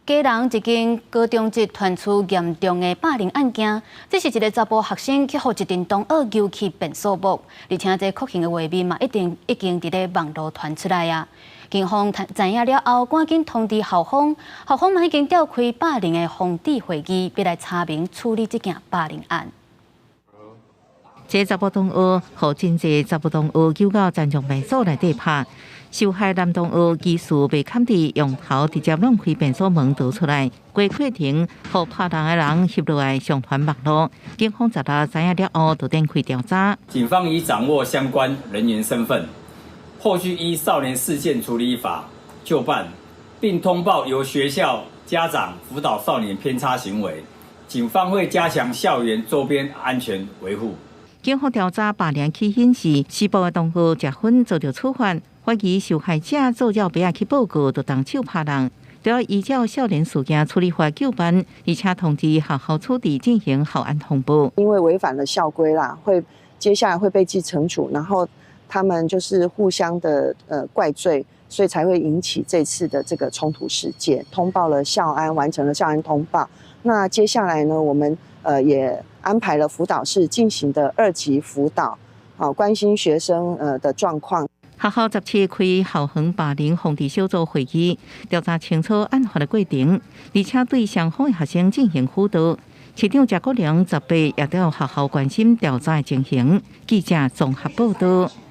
基隆一間高中職傳出嚴重的霸凌案件，這是一个查埔學生去予一陣同學揪去變數目，而且這酷刑的畫面嘛，一定已經佇咧網路傳出來啊。警方知影了後，趕緊通知校方，校方嘛已經召開霸凌的防治會議，欲來查明處理這件霸凌案。這查埔同學予真濟查埔同學揪到殘障便所內底拍。受害男同學疑似袂堪佇用頭直接弄開便所門逃出來，過過程予拍人的人翕落來上傳網路。警方十六知影了後，就展開調查。警方已掌握相關人員身份，後續依少年事件處理法究辦，並通報由學校家長輔導少年偏差行為。警方會加強校園周邊安全維護。警方調查霸凌起因是施暴的同學食薰遭著處罰。懷疑受害者做鳥爸仔去報告，就動手拍人，就要依照少年事件處理法究辦，而且通知學校處置進行校安通報。因為違反了校規啦，會接下來會被記懲處，然後他們就是互相的怪罪，所以才會引起這次的這個衝突事件。通報了校安，完成了校安通報。那接下來呢，我們也安排了輔導室進行的二級輔導，好關心學生的狀況。學校17開校園霸凌防治小組會議，調查清楚案發的過程，而且對雙方的學生進行輔導。市長謝國樑18也到學校關心調查的情形。記者綜合報道。